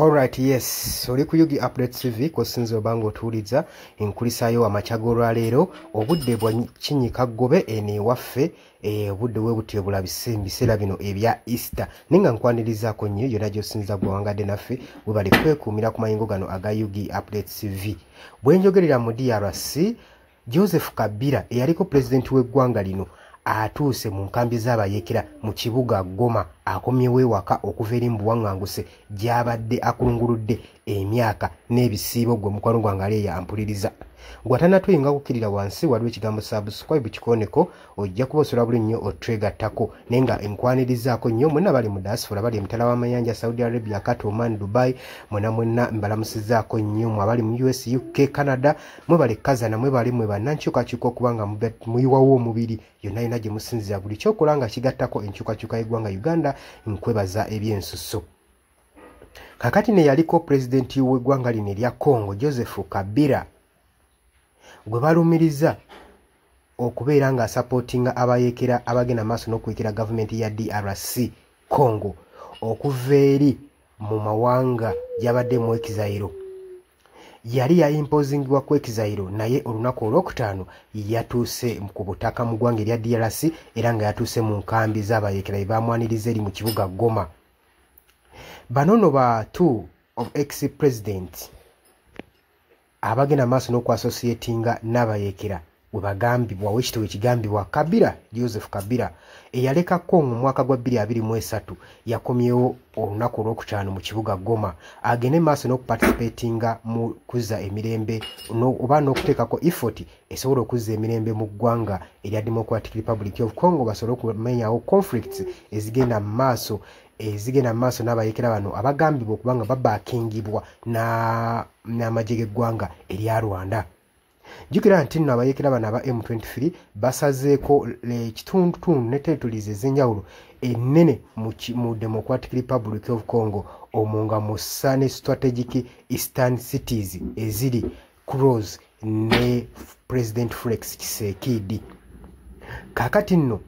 Alright, yes, oli ku UG Update TV kw'osinze oba ng'otuwuliza. Nkulisaayo amakya g'olwaleero. Obudde bwa kinyika ggobe eno ewaffe, obudde bwe butyo bulabise mu biseera bino ebya Easter, naye nga nkwanirizaako nnyo yonna gy'osinza gwewangadde naffe. Webale kwekuumira ku mayingo gano aga UG Update TV. Bwe njogerera mu DRC, Joseph Kabila eyaliko pulezidenti w'eggwanga lino atuuse mu nkambi z'abayeekera mu kibuga Goma. Akomyewo ewaka okuva eri mu buwaŋŋanguse gy'abadde akulunguludde emyaka n'ebisiibo. Gwe mukwano gwange ali eyo ampuliriza, gwe atanatuyinga kukkirira wansi waliwo ekigambo "subscribe", kikoneko, ojja kuba osobola buli nnyo otwegattako. Naye nga nkwanirizaako nnyo mwenna bali mu diaspora, bali emitala w'amayanja, Saudi Arabia, Qatar, Oman, Dubai, mwena mwenna mbalamusizaako nnyo. Mwe abali mu US, UK, Canada, mwebale kazana, mwebale mwe bannankyukakyuka okuba nga muyiwawo omubiri yonna yonna gye musinzira. Buli kyokola nga kigattako enkyukakyuka y'eggwanga Uganda, nkwebaza ebyensusso. Kakati ne yaliko pulezidenti w'eggwanga lino erya Congo, Joseph Kabila, gwe balumiriza okubeera ng'asupportinga abayeekera abagenda maaso n'okuweekera gavumenti ya DRC Congo okuva eri mu mawanga gy'abadde mu exile, yali yaimposingibwa ku exile, naye olunaku olwokutaano yatuuse ku butaka mu ggwanga erya DRC era nga yatuuse mu nkambi z'abayeekera bye bamwaniriza eri mu kibuga Goma. Bano nno ba two of ex president abagenda maaso n'okwassociatinga n'abayeekera we bagambibwa, wekito wekigambibwa. Kabila, Joseph Kabila, eyaleka Congo mu mwaka gwa 2023, yakomyewo olunaku olwokutaano mu kibuga Goma agende maaso n'okuparticipatinga mu kuzza emirembe oba n'okuteekako effort esobola okuzza emirembe mu ggwanga erya Democratic Republic of Congo, basobole okumenyawo conflicts ezigenda mu maaso n'abayeekera bano abagambibwa okuba nga babackingibwa n'amagye g'eggwanga erya Rwanda. Jjukira nti nno abayeekera bano aba M23 basazeeko ekitundutundu ne territories ez'enjawulo ennene mu Democratic Republic of Congo, omwo nga mussa ne strategic eastern cities eziri close ne President Felix Tshisekedi. Kaakati nno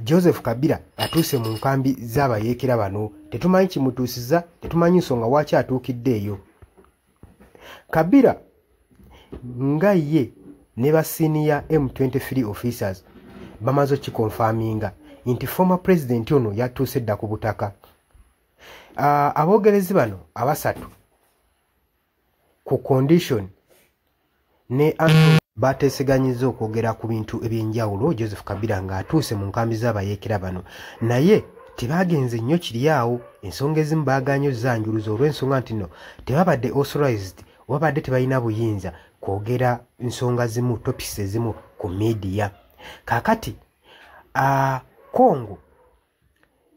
Joseph Kabila atuuse mu nkambi z'abayeekera bano. Tetumanyi kimutuusiza, tetumanyi nsonga waaki atuukidde eyo. Kabila nga ye ne ba senior M23 officers bamaze okukiconfirminga nti former president ono yatuuse dda ku butaka. Aboogerezi bano abasatu ku condition ne bateeseganyiza okwogera ku bintu ebyenjawulo Joseph Kabila ng'atuuse mu nkambi z'abayeekera bano, naye tebagenze nnyo kiri awo. Ensonga ezimu baaganye ozanjuluza olw'ensonga nti no tebabadde authorized oba badde tebalina buyinza kwogera nsonga zimu, topics ezimu ku media. Kaakati Congo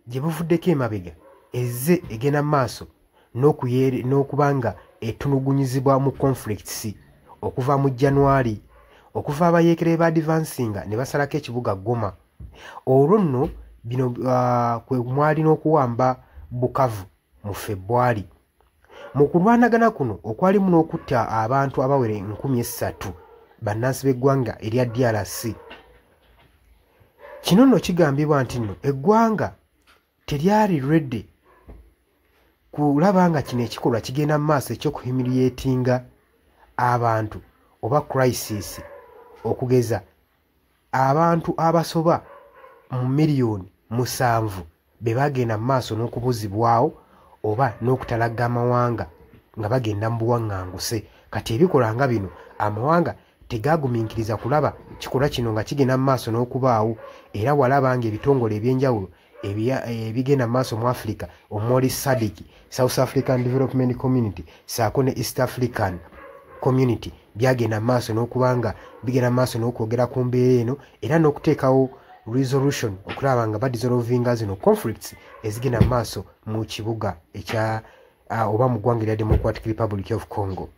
gye buvuddeko emabega ezze egenda mu maaso n'okuba nga etulugunyizibwa mu conflicts okuva mu January, okuva abayeekera ba advancinga ne basalako ekibuga Goma. Olwo nno bino kwe mwali n'okuwamba Bukavu mu February. Mu kulwanagana kuno okwalimu n'okutta abantu abawera 3000 bannansi b'eggwanga erya DRC. Kino nno kigambibwa nti nno eggwanga teryali ready kulaba nga kino ekikolwa kigenda mu maaso ekyokuhumiliatinga abantu oba crisis, okugeza abantu abasoba mu miliyoni 7 be bagenda mu maaso n'okubuzibwawo oba n'okutalaga amawanga nga bagenda mu buwaŋŋanguse. Kati ebikolwa nga bino amawanga tegagumiikiriza kulaba kikolwa kino nga kigenda mu maaso n'okubaawo, era walaba nga ebitongole ebyenjawulo ebigenda mu maaso mu Africa, omwoli SADC, South African Development Community, saako ne East African Community, byagenda mu maaso n'okuba nga bigenda mu maaso n'okwogera ku mbeera eno era n'okuteekawo resolution okulaba nga badissolvinga zino conflicts ezigenda mu maaso mu kibuga ekya oba mu ggwanga erya Democratic Republic of Congo.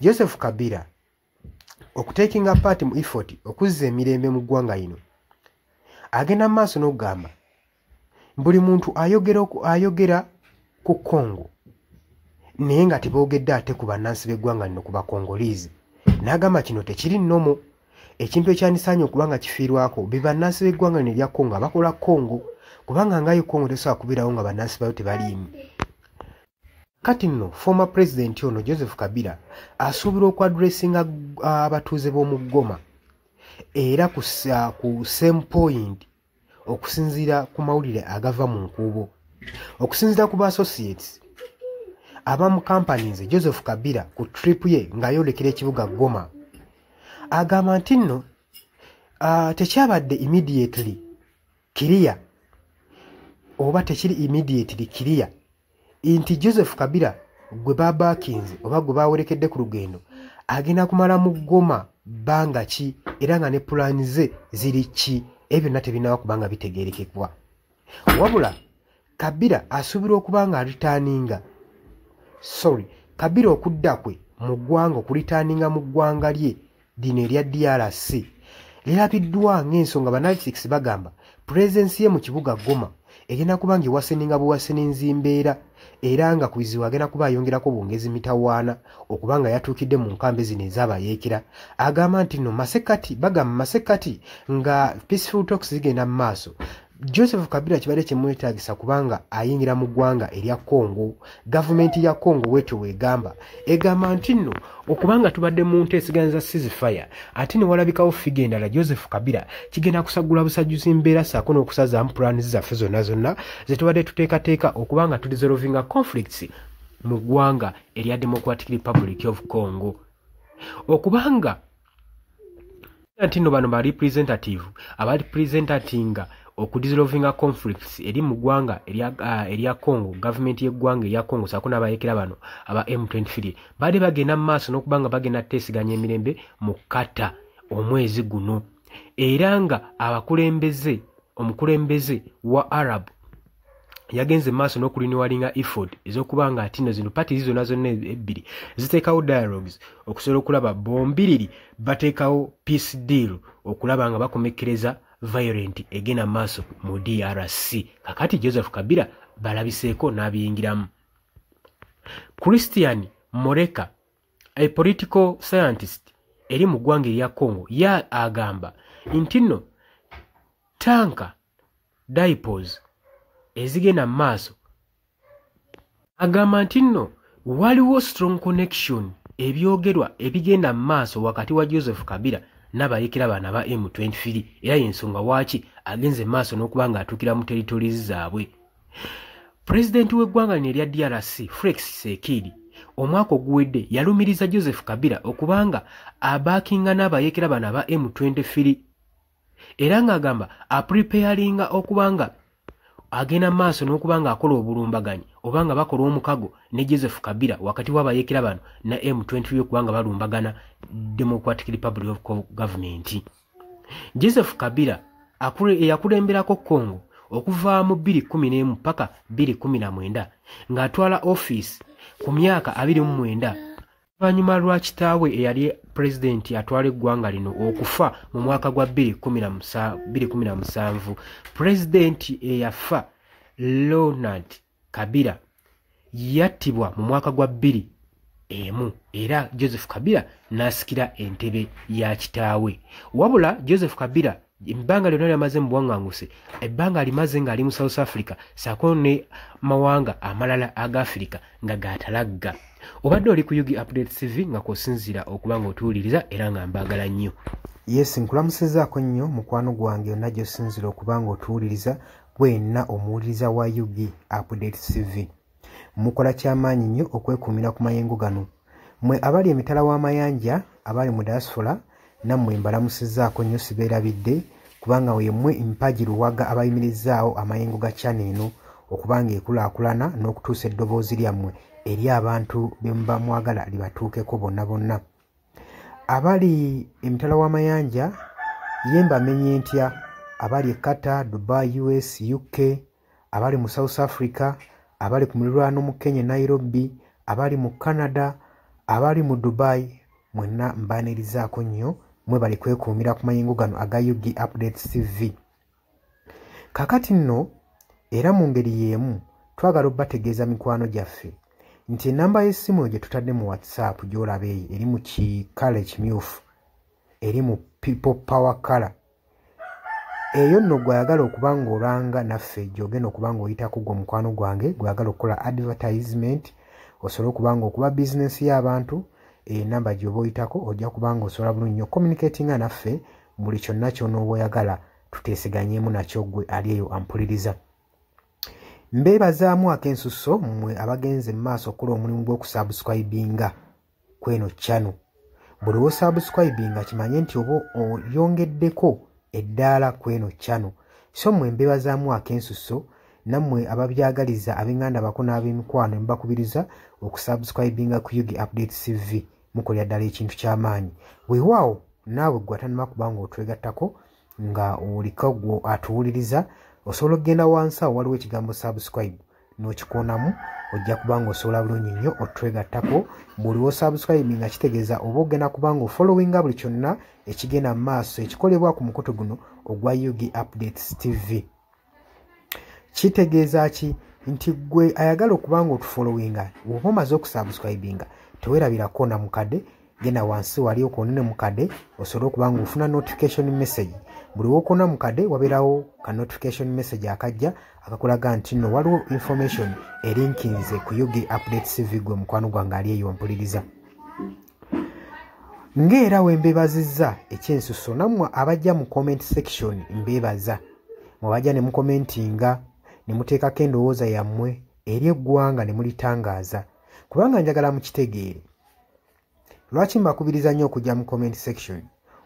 Joseph Kabila okutakinga part mu effort okuzza emirembe mu ggwanga lino, agenda mu maaso n'okugamba buli muntu ayogera ku Congo naye nga teboogedde ate ku bannansi b'eggwanga lino, ku Bacongolese. N'agamba kino tekiri nnomo. Ekintu ekyandisaanye okuba nga kifiirwako be bannansi b'eggwanga lino erya Congo abakola Congo, kubanga ngayo Congo tesobola kubeerawo nga bannansi bayo tebaliimu. Kati nno former president ono Joseph Kabila asuubirwa okuaddressinga abatuuze b'omu Goma era ku same point, okusinziira ku mawulire agava mu nkuubo, okusinziira ku ba associates abamu companies. Joseph Kabila ku trip ye ng'ayolekera ekibuga Goma agamba nti nno tekyabadde immediately clear oba tekiri immediately clear nti Joseph Kabila gwe babaakinze oba gwe bawerekedde ku lugendo agenda kumala mu Goma bbanga ki, era nga ne pulaani ze ziri ki. Ebyo byonna tebinaba kubanga bitegerekekwa. Wabula Kabila asuubirwa okuba nga areturninga, sorry, Kabila okudda kwe mu ggwanga, okureturninga mu ggwanga lye lino erya DRC, lirabiddwa ng'ensonga. Ba analytics bagamba presence ye mu kibuga Goma egenda kuba nga eworseninga buworseninzi mbeera, era nga ku bizibu agenda kuba ayongerako bwongezi mitawaana okuba nga yatuukidde mu nkambi zino ez'abayeekera. Agamba nti nno masekati, bagamba masekati nga peaceful talks zigenda mu maaso, Joseph Kabila kibadde kyemwetaagisa kubanga ayingira mu ggwanga erya Congo. Gavumenti ya Congo bwetyo bwegamba, egamba nti nno okubanga tubadde mu nteeseganya za ceasefire ate ne walabikawo figure endala, Joseph Kabila, kigenda kusagula busajjuzi mbeera ssaako n'okusazaamu plans zaffe zonna zonna ze tubadde tuteekateeka okubanga turesolvinga conflicts mu ggwanga erya Democratic Republic of Congo. Okubanga nti nno bano ba representative abarepresentatinga okudissolvinga conflicts eri mu ggwanga erya Congo, gavumenti y'eggwanga erya Congo saako n'abayekera bano aba M23 baadde bagenda mu maaso n'okuba nga bagenda teesiganya emirembe mu Kata omwezi guno, era nga abakulembeze, omukulembeze wa Arab yagenze maaso n'okurenewinga effort ez'okuba nga ati no zino parties zonna zonna ebbiri ziteekawo dialogues okusobola okulaba bombiriri bateekawo peace deal okulaba nga bakomekkereza violent egenda maaso mu DRC. Kakati Joseph Kabila balabiseeko n'abiyingiramu. Christian Moreka, a political scientist eri mu ggwanga erya Congo, ye agamba nti nno tank depots ezigenda mu maaso, agamba nti nno waliwo strong connection ebyogerwa ebigenda mu maaso wakati wa Joseph Kabila n'abayekera bano aba M23, era yensonga waaki agenze maaso n'okuba ng'atuukira mu territories zaabwe. Pulezidenti w'eggwanga lino erya DRC, Felix Tshisekedi, omwaka oguwedde yalumiriza Joseph Kabila okubanga abackinga n'abayekera bano aba M23, era ng'agamba apreparinga okuba nga agenda maaso n'okuba nga akola obulumbaganyi oba nga bakola omukago ne Joseph Kabila wakati w'abayeekera bano ne M23 okuba nga balumbagana Democratic Republic of Government. Joseph Kabila eyakulemberako Congo okuva mu 2011 paka 2019 ng'atwala ofiisi ku myaka 29, oluvannyuma lwa kitaawe eyali pulezidenti atwala eggwanga lino okufa mu mwaka gwa 2017. Pulezidenti eyafa Laurent Kabila yattibwa mu mwaka gwa 2001, era Joseph Kabila n'asikira entebe ya kitaawe. Wabula Joseph Kabila ebbanga lyonna lyamaze mu buwaŋŋanguse, ebbanga limaze ng'ali mu South Africa saako ne mawanga amalala aga Afirika nga gatalagga. Obadde oli ku UG Update TV nga kw'osinziira okuba nga otuwuliriza, era nga mbaagala nnyo. Yes, nkulamusizaako nnyo mukwano gwange yonna gy'osinziira okuba nga otuwuliriza, bwenna omuwuliriza wa UG Update TV. Mukola kyamaanyi nnyo okwekuumira ku mayengo gano. Mwe abali emitala w'amayanja, abali mu diaspora, nammwe mbalamusizaako nnyo, sibeerabidde, kubanga yemmwe mpagi luwaga abayimirizaawo amayengo ga channel eno okuba nga ekulaakulana n'okutuusa eddoboozi lyammwe eri abantu be muba mwagala libatuukeko bonna bonna. Abali emitala w'amayanja ye mbamenye ntya? Abali e Qatar, Dubai, US, UK, abali mu South Africa, abali ku mulirwano mu Kenya, Nairobi, abali mu Canada, abali mu Dubai, mwenna mbaanirizaako nnyo. Mwebali kwekuumira ku mayengo gano aga UG Updates TV. Kakati nno era mu ngeri y'emu twagala obbategeeza, mikwano gyaffe, nti enamba y'essimu gye tutadde mu WhatsApp gy'olaba eyo eri mu kikala ekimyufu, eri mu people power color eyo nno, gw'ayagala okuba ng'olanga naffe, gy'ogenda okuba ng'oyitako gwe omukwano gwange gw'ayagala okukola advertisement. Osobola okuba nga okuba bizinensi y'abantu, enamba gy'oba oyitako ojja kuba nga osobola bulungi nnyo communicatinga naffe buli kyonna ky'onooba oyagala tuteeseganyeemu nakyo ggwe ali eyo ampuliriza. Mbeebazaamu ak'ensusso mmwe abagenze mu maaso okukola omulimu gw'okusubscribinga kweno channel. Buli w'osubscribinga kimanye nti oba oyongeddeko eddaala kweno channel. So mmwe mbeebazaamu ak'ensusso, nammwe ababyagaliza ab'enganda bako n'ab'emikwano mbakubiriza okusubscribinga ku UG Update CV. Mukolera ddala ekintu ky'amaanyi. Weewaawo naawe ggwe atannaba kuba ng'otwegattako nga oliko gwe atuwuliriza, osobola okugenda wansi awo waliwo ekigambo subscribe n'okikoonamu, ojja kuba ng'osobola bulungi nnyo otwegattako. Buli w'osubscribe nga kitegeeza oba ogenda kuba ng'ofollowinga buli kyonna ekigenda mu maaso ekikolebwa ku mukutu guno ogwa UG Updates TV. Kitegeeza ki? Nti ggwe ayagala okuba ng'otufollowinga, bw'oba omaze okusubscribinga teweerabira koona mukadde, genda wansi wali okoonene mukadde osobole okuba ng'ofuna notification message. Buli w'okoona mukadde wabeerawo ka notification message akajja akakulaga nti nno waliwo information erinkinze ku UG Updates TV gwe mukwano gwange ali eyo mpuliriza. Ng'era we mbeebazizza ekyensusso, nammwe abajja mu comment section mbeebaza. Mwabajja ne mukomentinga ne muteekako endowooza yammwe eri eggwanga ne mulitangaaza, kubanga njagala mukitegeere. Lwaki mbakubiriza nnyo okujja mu comment section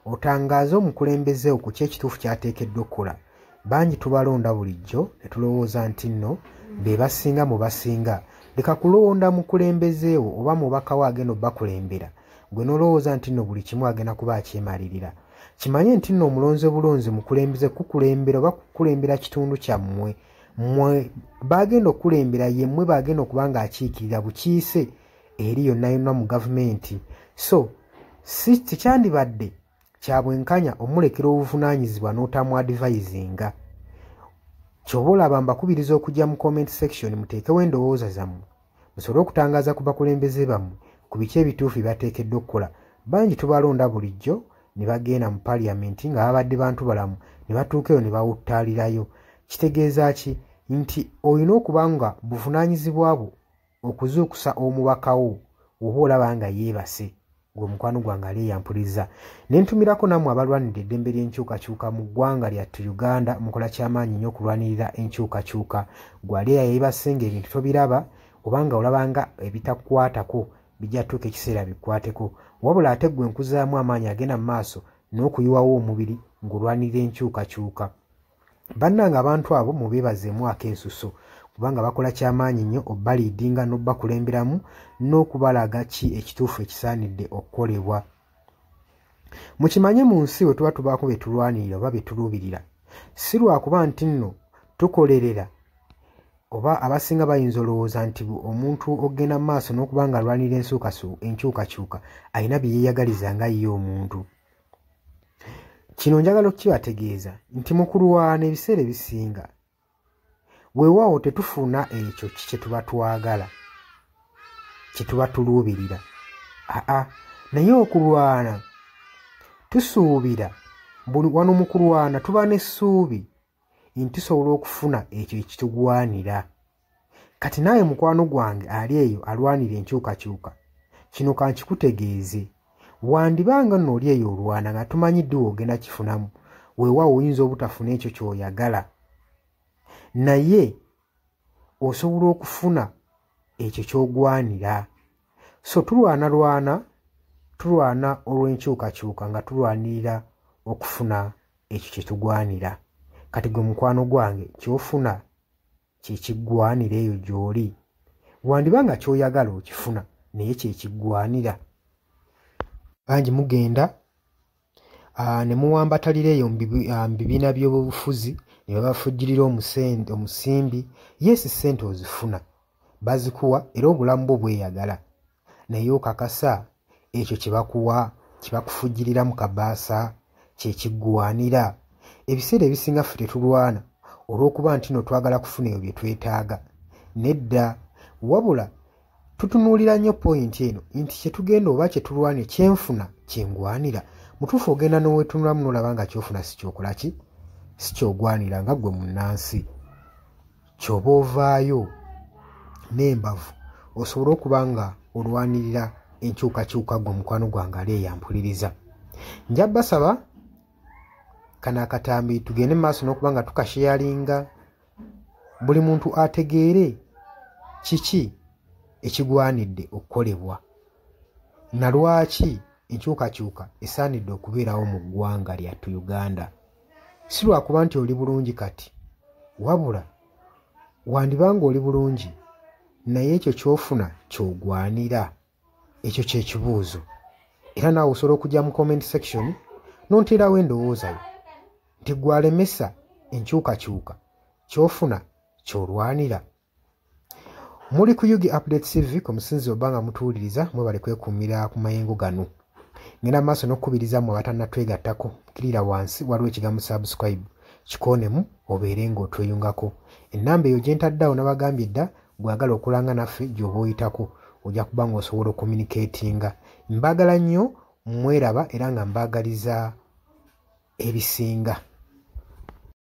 otangaaze omukulembeze ku ki ekituufu ky'ateekeddwa okukola? Bangi tubalonda bulijjo ne tulowooza nti nno be basinga mu basinga. Leka kulonda mukulembeze wo oba mubaka wo agenda obbakulembera, gwe n'olowooza nti nno buli kimu agenda kuba akyemalirira. Kimanye nti nno omulonze bulonzi mukulembeze kukulembera oba kukulembera kitundu kyammwe. Mmwe bagenda okukulembera, ye mmwe bagenda okuba ng'akiikirira bukiise eri yonna yonna mu gavumenti. So si tekyandibadde kya bwenkanya omulekera obuvunaanyizibwa n'otamuadvisinga. Ky'oba olaba mbakubiriza okujja mu comment section muteekewo endowooza zammwe musobole okutangaaza ku bakulembeze bammwe ku biki ebituufu bye bateekeddwa okukola. Bangi tubalonda bulijjo ne bagenda mu paliamenti nga babadde bantu balamu ne batuuka eyo ne bawuttaalirayo. Kitegeeza ki? Nti olina okuba nga buvunaanyizibwa bwo okuzuukusa omubaka wo oba olaba nga yeebase. Gwe mukwano gwange ali eyampuliriza. Ne ntumirako nammwe abalwanirira eddembe ly'enkyukakyuka mu ggwanga lyattu Uganda, mukola kyamaanyi nnyo okulwanirira enkyukakyuka. Gwe ali eyeebase ng'ebintu tobiraba oba nga olaba nga ebitakukwatako bijja tuuka ekiseera bikwateko. Wabula ate ggwe nkuzaamu amaanyi agenda mu maaso n'okuyiwawo omubiri ng'olwanirira enkyukakyuka. Bannange abantu abo mubeebazeemu ak'ensusso, kubanga bakola kyamaanyi nnyo obbaliidinga n'obbakulemberamu n'okubalaga ki ekituufu ekisaanidde okukolebwa. Mukimanye mu nsi bwe tuba tubaako bye tulwanirira oba bye tuluubirira, si lwakuba nti nno tukolerera oba abasinga bayinza olowooza nti omuntu ogenda mu maaso n'okuba nga alwanirira enkyukakyuka alina bye yeeyagaliza nga ye omuntu. Kino njagala okukibategeeza nti mu kulwana ebiseera ebisinga weewaawo tetufuna ekyo kye tuba twagala, kye tuba tuluubirira. Aa, naye okulwana tusuubira, buli wano mu kulwana tuba n'essuubi nti tusobola okufuna ekyo ekitugwanira. Kati naawe mukwano gwange ali eyo alwanira enkyukakyuka, kino kankikutegeeze. Wandibanga nno oli eyo olwana nga tumanyi ddi w'ogenda kifunamu, weewaawo oyinza obutafuna ekyo ky'oyagala, naye osobola okufuna ekyo ky'ogwanira. So tulwana tulwana olw'enkyukakyuka nga tulwanirira okufuna ekyo kye tugwanira. Kati gwe mukwano gwange ky'ofuna kye kiggwanira eyo gy'oli. Wandiba nga ky'oyagala okifuna naye kye kiggwanira. Bangi mugenda ne muwambatalira eyo mu bibiina by'obufuzi ne babafujjirira omusimbi. Yes, ssente ozifuna, bazikuwa era obulamu bwo bweyagala, naye okakasa ekyo kye bakuwa kye bakufujjirira mu kabaasa kye kiggwanira. Ebiseera ebisinga ffe tetulwana olw'okuba nti nno twagala kufuna ebyo bye twetaaga. Nedda, wabula tutunuulira nnyo poyinti eno nti kye tugenda oba kye tulwana kyenfuna kyengwanira. Mutuufu ogenda n'oweetunulamu n'olaba nga ky'ofuna si kyokola ki, si ky'ogwanira nga ggwe munnansi. Ky'oba ovaayo n'embavu Osobole okuba nga olwanirira enkyukakyuka gwe omukwano gwange ali eyampuliriza. Nja basaba kano akatambi tugende mu maaso n'okuba nga tukasheyalinga, buli muntu ategeere kiki ekigwanidde okukolebwa na lwaki enkyukakyuka esaanidde okubeerawo mu ggwanga lyattu Uganda. Si lwakuba nti oli bulungi kati, wabula wandiba ng'oli bulungi naye ekyo ky'ofuna ky'ogwanira. Ekyo kye kibuuzo. Era naawe osobola okujja mu comment section n'onteerawo endowooza yo nti ggwe alemesa enkyukakyuka, ky'ofuna ky'olwanira. Muli ku UG Update TV ku musinzi oba nga mutuwuliriza, mwebale kwekuumira ku mayengo gano. Ngenda maaso n'okukubiriza mmwe abatannatwegattako, kkirira wansi waliwo ekigambo subscribe, kikoonemu obeere ng'otweyungako. Ennamba eyo gye ntadde awo nabagambye dda, gw'ayagala okulanga naffe gy'oba oyitako ojja kuba ng'osobola okucommunicatinga. Mbaagala nnyo, mweraba era nga mbaagaliza ebisinga.